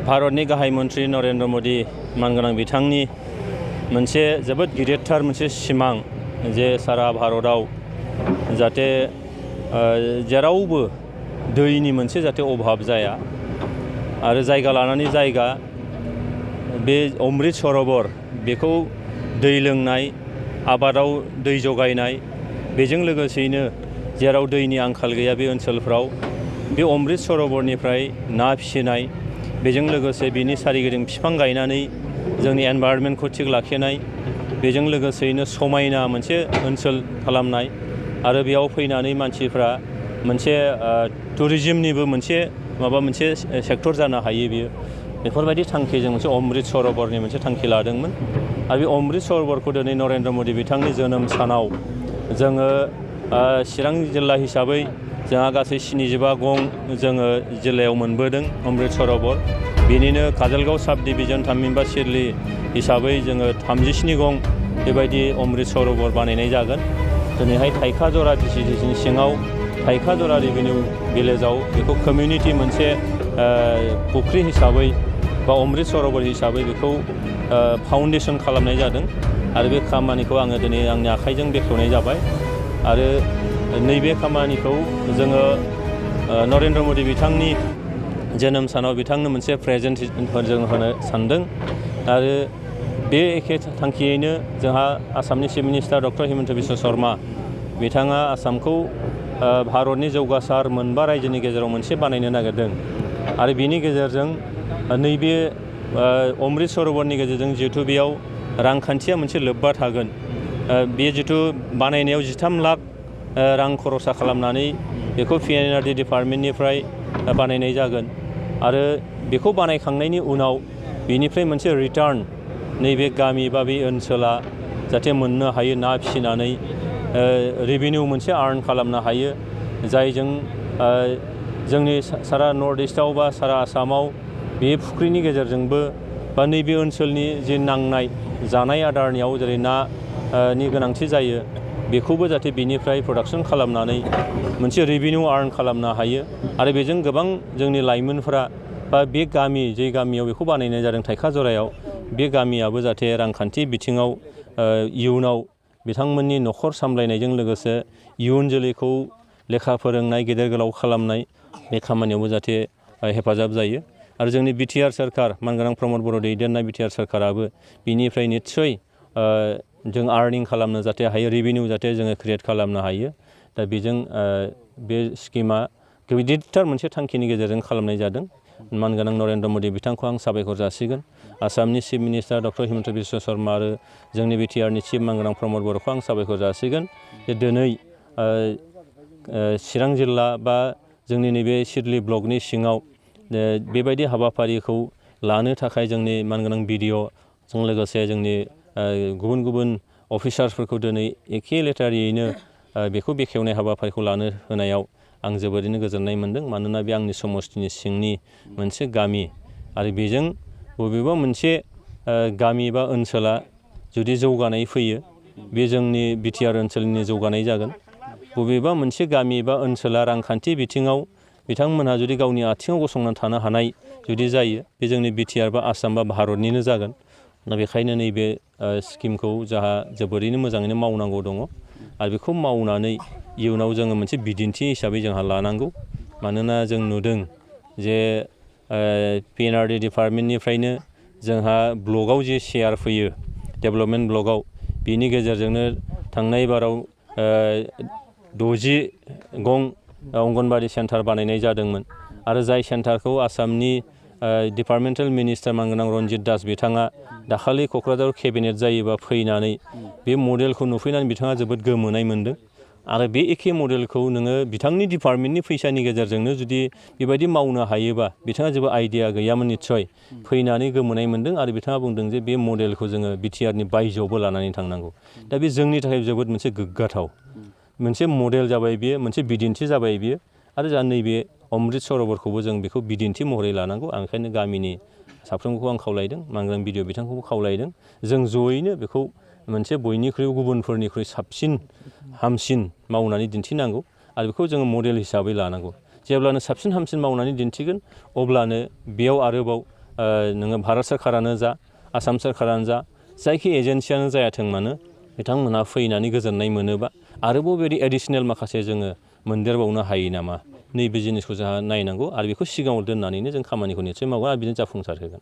भारतनि गाहाय मन्थ्रि नरेन्द्र मदि मानगोनां बिथांनि मोनसे जोबोद गिदिरथार मोनसे सिमां जे सारा भारताव जाहाथे जेरावबो दैनि मोनसे जाहाथे अभाब जाया आरो जायगा लानानै जायगा बे अमृत सरोवर बेखौ दै लोंनाय आबादाव दै जगायनाय बेजों लोगोसेयैनो जेराव दैनि आंखाल गैया बे ओनसोलफ्राव बे अमृत सरोवरनिफ्राय ना फिसिनाय बेजों लोगोसे बिनि सारिगिदिं बिफां गायनानै जोंनि एनभायरनमेन्टखौ थिग लाखिनाय बेजों लोगोसेयैनो समायना मोनसे ओनसोल खालामनाय आरो बेयाव फैनानै मानसिफ्रा मोनसे टुरिज्मनिबो मोनसे सेक्टर जानो हायो बियो बेफोरबायदि थांखिजों मोनसे अमृत सरोवरनि मोनसे थांखि लादोंमोन आरो बे अमृत सरोवरखौ दिनै नरेन्द्र मदि बिथांनि जोनोम सानाव जोङो चिरां जिल्ला हिसाबै जोंहा गासै 75 गं जोङो जिल्लायाव मोनबोदों अमृत सरोवर बेनिनो काजलगांव साब डिभिजन थामहिनबा सिडली हिसाबै जोङो 37 गं बेबायदि अमृत सरोवर बानायनाय जागोन दिनैहाय थाइखाजरा भिसिडिसिनि सिङाव थाइखाजरा रेभिनिउ भिलेजाव बेखौ कमिउनिटि मोनसे फुख्रि हिसाबै बा अमृत सरोवर हिसाबै बेखौ फाउन्डेसन खालामनाय जादों आरो बे खामानिखौ आङो दिनै आंनि आखाइजों बेखेवनाय जाबाय आरो नैबे खामानिखौ जोङो नरेन्द्र मदि बिथांनि जोनोम सानाव बिथांनो मोनसे प्रेजेन्ट जों होनो सानदों आरो बे एखे थांखियैनो जोंहा आसामनि chief minister doctor Himanta Biswa Sharma बिथाङा आसामखौ भारतनि जौगासार मोनबा रायजोनि गेजेराव मोनसे बानायनो नागिरदों आरो बिनि गेजेरजों नैबे अमृत सरोवरनि गेजेरजों जिहेथु बेयाव रांखान्थिया मोनसे लोब्बा थागोन बे जिथु बानायनायाव 13 लाख रां खरसा खालामनानै बेखौ पिएनआरडि डिपार्टमेन्टनिफ्राय बानायनाय जागोन आरो बेखौ बानायखांनायनि उनाव बेनिफ्राय मोनसे रिटार्न नैबे गामि बा बे ओनसोला जाहाथे मोननो हायो ना फिसिनानै रेभिनिउ मोनसे आर्न खालामनो हायो जायजों जोंनि सारा नर्थ इस्टआव बा सारा आसामाव बे फुख्रिनि गेजेरजोंबो बा नैबे ओनसोलनि जे नांनाय जानाय आदारनियाव जेरै नानि गोनांथि जायो बेखौबो जाहाथे बेनिफ्राय प्रडाक्सन खालामनानै मोनसे रेभिनिउ आर्न खालामनो हायो आरो बेजों गोबां जोंनि लाइमोनफोरा बा बे गामि जे गामियाव बेखौ बानायनाय जादों थाइखाजरायाव बे गामियाबो जाहाथे रांखान्थि बिथिङाव इयुनाव बिथांमोननि न'खर सामलायनायजों लोगोसे इयुन जोलैखौ लेखा फोरोंनाय गेदेर गोलाव खालामनाय बे खामानियावबो जाहाथे हेफाजाब जायो आरो जोंनि बिटिआर सोरखार मानगोनां प्रमद बर' दैदेननाय बिटिआर सोरखाराबो बिनिफ्राय निस्सय जों आर्निं खालामनो जाहाथे हायो रेभिनिउ जाहाथे जोङो क्रिएट खालामनो हायो दा बेजों बे स्किमा गिदिरथार मोनसे थांखिनि गेजेरजों खालामनाय जादों मानगोनां नरेन्द्र मदि बिथांखौ आं साबायखर जासिगोन आसामनि chief minister doctor Himanta Biswa Sharma आरो जोंनि बिटिआरनि चिफ मानगोनां प्रमद बर'खौ आं साबायखर जासिगोन जे दिनै चिरां जिल्ला बा जोंनि नैबे सिडली ब्लकनि सिङाव बेबायदि हाबाफारिखौ लानो थाखाय जोंनि मानगोनां बिडिअ'जों लोगोसे जोंनि गुबुन गुबुन अफिसार्सफोरखौ दिनै एखे लेटारियैनो बेखौ बेखेवनाय हाबाफारिखौ लानो होनायाव आं जोबोरैनो गोजोननाय मोनदों मानोना बे आंनि समस्तिनि सिंनि मोनसे गामि आरो बेजों बबेबा मोनसे गामि बा ओनसोला जुदि जौगानाय फैयो बे जोंनि बिटिआर ओनसोलनि जौगानाय जागोन बबेबा मोनसे गामि बा ओनसोला रांखान्थि बिथिङाव बिथांमोनहा जुदि गावनि आथिङाव गसंनानै थानो हानाय जुदि जायो बे जोंनि बिटिआर बा आसाम बा भारतनिनो जागोन दा बेखायनो नैबे स्किमखौ जोंहा जोबोरैनो मोजाङैनो मावनांगौ दङ आरो बेखौ मावनानै इयुनाव जोङो मोनसे बिदिन्थि हिसाबै जोंहा लानांगौ मानोना जों नुदों जे पिएनआरडि डिपार्टमेन्टनिफ्रायनो जोंहा ब्लकआव जे शेयार फैयो डेभेलपमेन्ट ब्लकआव बिनि गेजेरजोंनो थांनाय बाराव 60 गं अंगनबादि सेन्टार बानायनाय जादोंमोन आरो जाय सेन्टारखौ आसामनि डिपार्टमेन्टेल मिनिस्टार मानगोनां रन्जित दास बिथाङा दाखालि क'क्राझाराव केबिनेट जायोबा फैनानै बे मडेलखौ नुफैनानै बिथाङा जोबोद गोमोनाय मोन्दों आरो बे एखे मडेलखौ नोङो बिथांनि डिपार्टमेन्टनि फैसानि गेजेरजोंनो जुदि बेबायदि मावनो हायोबा बिथाङा जेबो आइडिया गैयामोन निस्सय फैनानै गोमोनाय मोन्दों आरो बिथाङा बुंदों जे बे मडेलखौ जोङो बिटिआरनि बायजोआवबो लानानै थांनांगौ दा बे जोंनि थाखाय जोबोद मोनसे गोग्गाथाव मोनसे मडेल जाबाय बियो मोनसे बिदिन्थि जाबाय बियो आरो जोंहा नैबे अमृत सरोवरखौबो जों बेखौ बिदिन्थि महरै लानांगौ आं ओंखायनो गामिनि साफ्रोमखौ आं खावलायदों मानगोनां बिडिअ बिथांखौबो खावलायदों जों जयैनो बेखौ मोनसे बयनिख्रुइ गुबुनफोरनिख्रुइ साबसिन हामसिन मावनानै दिन्थिनांगौ आरो बेखौ जोङो मडेल हिसाबै लानांगौ जेब्लानो साबसिन हामसिन मावनानै दिन्थिगोन अब्लानो बेयाव आरोबाव नोङो भारत सोरखारानो जा आसाम सोरखारानो जा जायखि एजेन्सियानो जायाथों मानो बिथांमोनहा फैनानै गोजोननाय मोनोबा आरोबाव बेबायदि एडिसनेल माखासे जोङो मोनदेरबावनो हायो नामा नैबे जिनिसखौ जोंहा नायनांगौ आरो बेखौ सिगाङाव दोननानैनो जों खामानिखौ निस्सय मावगोन आरो बिदिनो जाफुंसार होगोन।